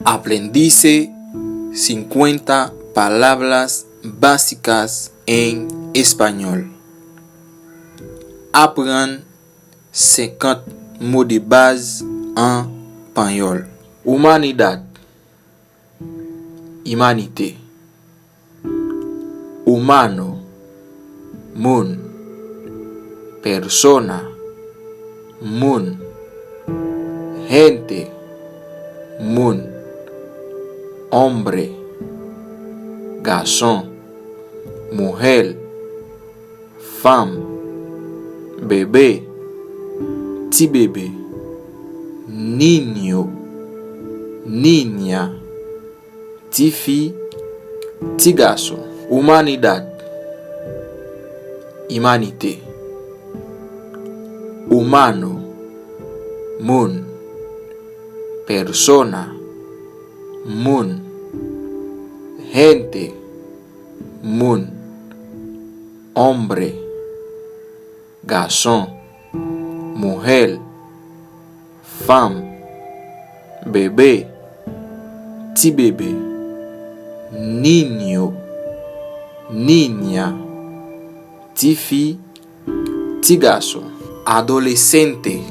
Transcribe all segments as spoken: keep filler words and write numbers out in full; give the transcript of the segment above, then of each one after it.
Aprendise cincuenta palabras básicas en español. Aprann senkant mo de baz an panyòl. Humanidad, imanite. Humano, moun. Persona, moun. Gente, moun. Hombre, gason. Mujer, fanm. Bebé, ti bebe. Niño, niña, tifi, ti gason. Humanidad, imanite. Humano, moun. Persona, moun. Gente, moun. Hombre, gason. Mujer, fanm. Bebé, ti bebe. Niño, niña, tifi, ti gason. Adolescente,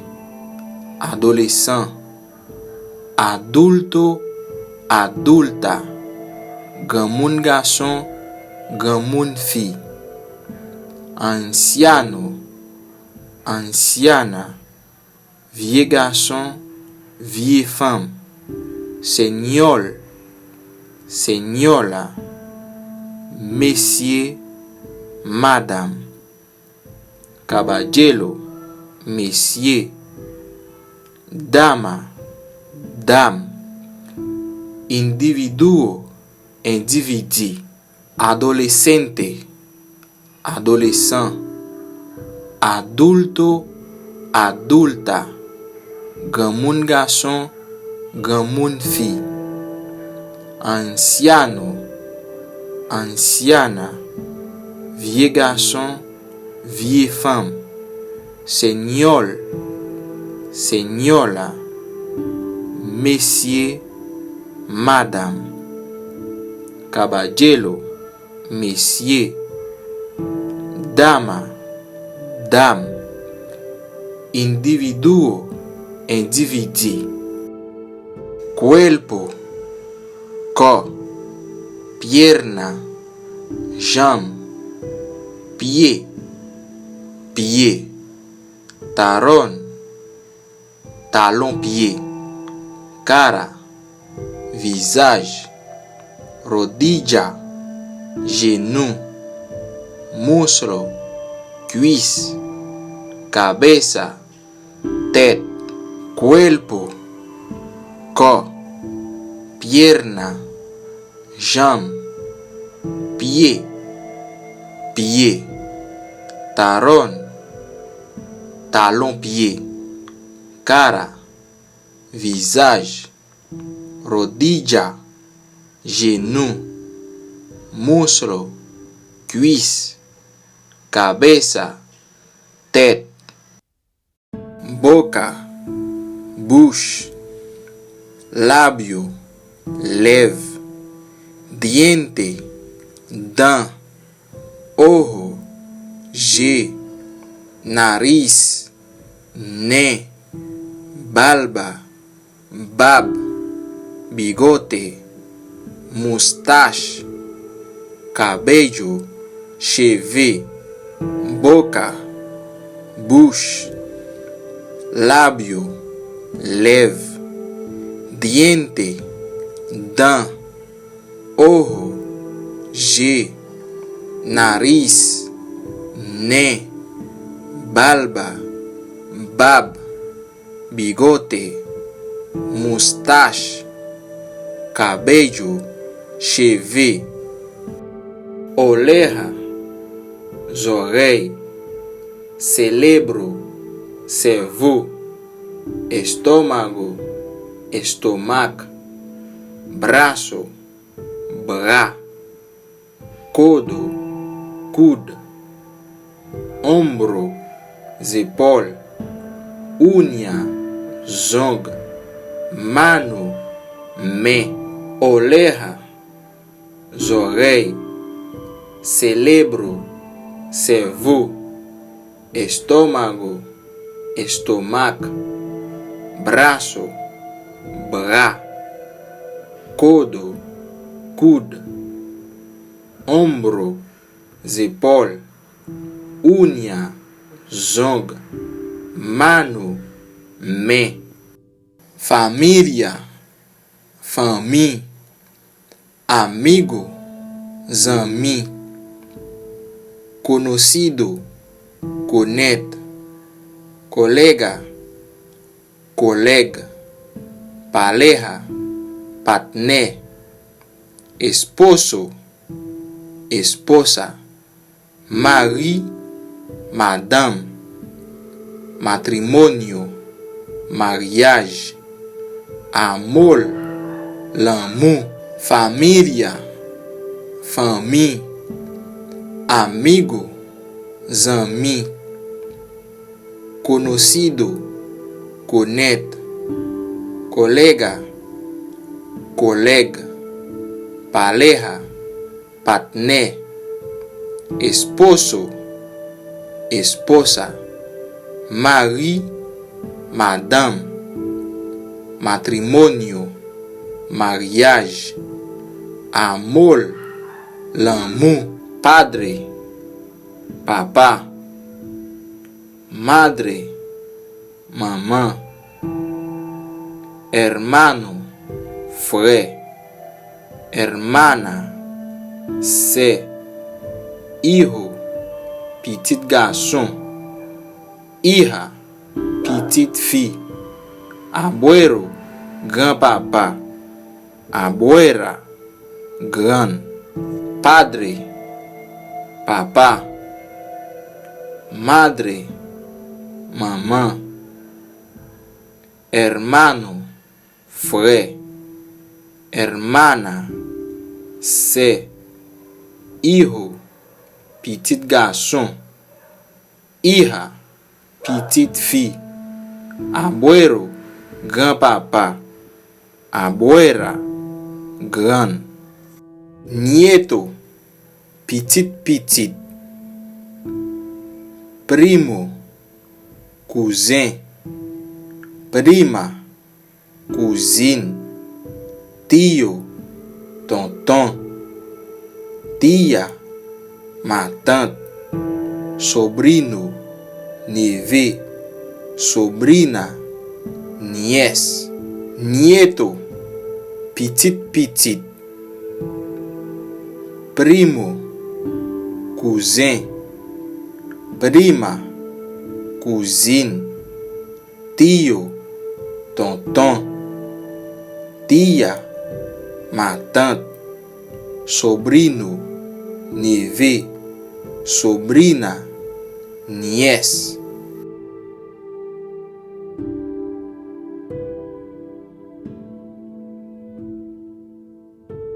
adolesan. Adulto, adulta. Granmoun gason, granmoun fi. Anciano, anciana. Vye gason, vye fanm. Señor, señora. Mesye, madanm. Caballero, mesye. Dama, dam. Individuo, endividi. Adolescente, adolesan. Adulto, adulta. Granmoun gason, granmoun fi. Anciano, anciana. Vye gason, vye fanm. Señor, señora. Mesye, madanm. Caballero, mesye. Dama, dam. Individuo, endividi. Cuerpo, kò. Pierna, janm. Pye, pye. Talón, talon pye. Cara, vizaj. Rodilla, jenou. Muslo, kwis. Cabeza, tèt. Cuerpo, kò. Pierna, janm. Pye, pye. Talón, talon pye. Cara, vizaj. Rodilla, jenou. Muslo, kwis. Cabeza, tèt. Boca, bouch. Labio, lèv. Diente, dan. Ojo, je. Nariz, nen. Barba, bab. Bigote, moustach. Cabello, cheve. Boca, bouch. Labio, lèv. Diente, dan. Ojo, je. Nariz, nen. Barba, bab. Bigote, moustach. Cabello, cheve. Oreja, zòrèy. Cerebro, sèvo. Estómago, estomak. Brazo, bra. Codo, koud. Hombro, zepòl. Uña, zong. Mano, men. Oreja, zòrèy. Serebro, sèvo. Estômago, estomak. Braço, bra. Codo, koud. Ombro, zepòl. Uña, zong. Mano, men. Família, fanmi. Amigo, zanmi. Conocido, konèt. Colega, kòlèg. Pareja, patnè. Esposo, esposa. Mari, madanm. Matrimonio, maryaj. Amor, lanmou. Família, fanmi. Amigo, zanmi. Conocido, konèt. Colega, kòlèg. Pareja, patnè. Esposo, esposa. Mari, madanm. Matrimonio, maryaj. Amor, lanmou. Padre, papa. Madre, manman. Hermano, frè. Hermana, sè. Hijo, pitit gason. Hija, pitit fi. Abuelo, granpapa. Abuela, grann. Padre, papa. Madre, manman. Hermano, frè. Hermana, sè. Hijo, pitit gason. Hija, pitit fi. Abuelo, granpapa. Abuela, grann. Nieto, pitit pitit. Primo, kouzen. Prima, kouzin. Tío, tonton. Tía, matant. Sobrino, neve. Sobrina, nyès. Nieto, pitit pitit. Primo, kouzen. Prima, kouzin. Tío, tonton. Tía, matant. Sobrino, neve. Sobrina, nyès.